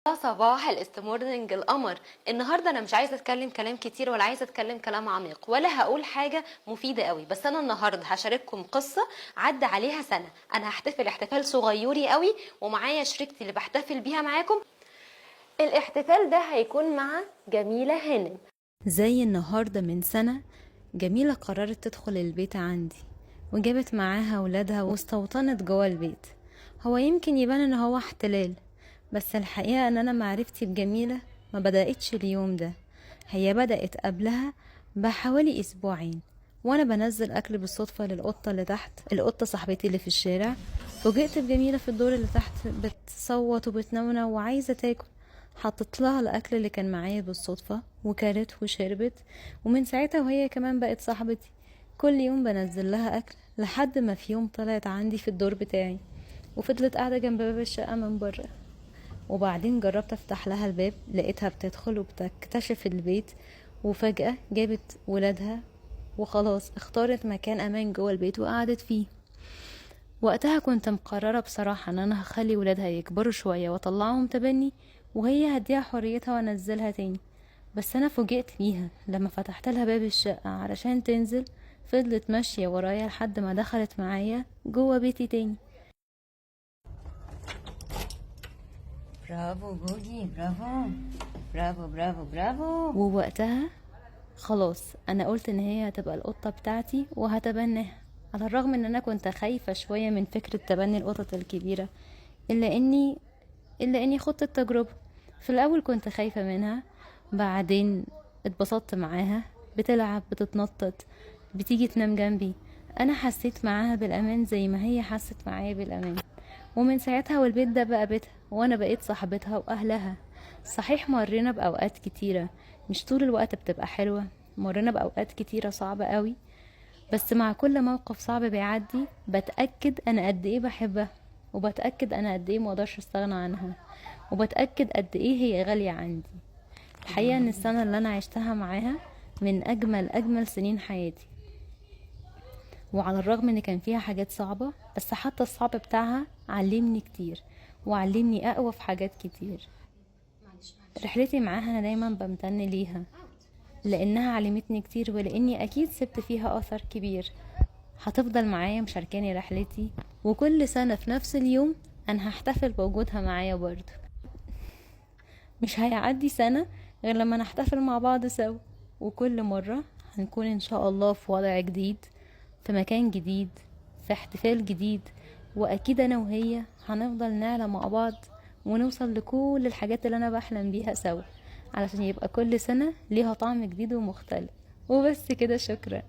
صباح الاستمورنينج القمر. النهارده انا مش عايزه اتكلم كلام كتير ولا عايزه اتكلم كلام عميق ولا هقول حاجة مفيدة قوي، بس انا النهارده هشارككم قصة عدى عليها سنة. انا هحتفل احتفال صغيري قوي ومعايا شريكتي اللي بحتفل بيها معاكم. الاحتفال ده هيكون مع جميلة هانم. زي النهارده من سنة جميلة قررت تدخل البيت عندي وجابت معاها ولادها واستوطنت جوه البيت. هو يمكن يبان ان هو احتلال، بس الحقيقة ان انا معرفتي بجميلة ما بدأتش اليوم ده، هي بدأت قبلها بحوالي اسبوعين. وانا بنزل اكل بالصدفة للقطة اللي تحت، القطة صاحبتي اللي في الشارع، فوجئت بجميلة في الدور اللي تحت بتصوت وبتنونو وعايزة تاكل. حطيت لها الاكل اللي كان معايا بالصدفة وكلت وشربت، ومن ساعتها وهي كمان بقت صاحبتي. كل يوم بنزل لها اكل لحد ما في يوم طلعت عندي في الدور بتاعي وفضلت قاعدة جنب باب الشقة من بره. وبعدين جربت افتح لها الباب، لقيتها بتدخل وبتكتشف البيت، وفجأة جابت ولادها وخلاص اختارت مكان امان جوه البيت وقعدت فيه. وقتها كنت مقررة بصراحة ان انا هخلي ولادها يكبروا شوية واطلعهم تبني وهي هديها حريتها وانزلها تاني. بس انا فوجئت بيها لما فتحت لها باب الشقة علشان تنزل، فضلت ماشية ورايا لحد ما دخلت معايا جوه بيتي تاني. برافو جوجي، برافو برافو برافو برافو. ووقتها خلاص انا قلت ان هي هتبقى القطة بتاعتي وهتبناها، على الرغم ان انا كنت خايفة شوية من فكرة تبني القطط الكبيرة، الا اني خدت التجربة. في الاول كنت خايفة منها، بعدين اتبسطت معاها، بتلعب بتتنطط بتيجي تنام جنبي، انا حسيت معاها بالامان زي ما هي حست معايا بالامان. ومن ساعتها والبيت ده بقى بيتها وانا بقيت صاحبتها واهلها. صحيح مرينا باوقات كتيرة مش طول الوقت بتبقى حلوة، مرينا باوقات كتيرة صعبة قوي، بس مع كل موقف صعب بيعدي بتأكد انا قد ايه بحبها، وبتأكد انا قد ايه مقدرش استغنى عنها، وبتأكد قد ايه هي غالية عندي. الحقيقة ان السنة اللي انا عشتها معاها من اجمل اجمل سنين حياتي، وعلى الرغم ان كان فيها حاجات صعبة، بس حتى الصعب بتاعها علمني كتير وعلمني اقوى في حاجات كتير. رحلتي معاها انا دايما بمتن ليها لانها علمتني كتير، ولاني اكيد سبت فيها اثر كبير. هتفضل معايا مشاركاني رحلتي، وكل سنة في نفس اليوم انا هحتفل بوجودها معايا برضو. مش هيعدي سنة غير لما نحتفل مع بعض سوا، وكل مرة هنكون ان شاء الله في وضع جديد، في مكان جديد، في احتفال جديد، واكيد انا وهي هنفضل نعلى مع بعض ونوصل لكل الحاجات اللي انا بحلم بيها سوا، علشان يبقى كل سنة ليها طعم جديد ومختلف. وبس كده، شكرا.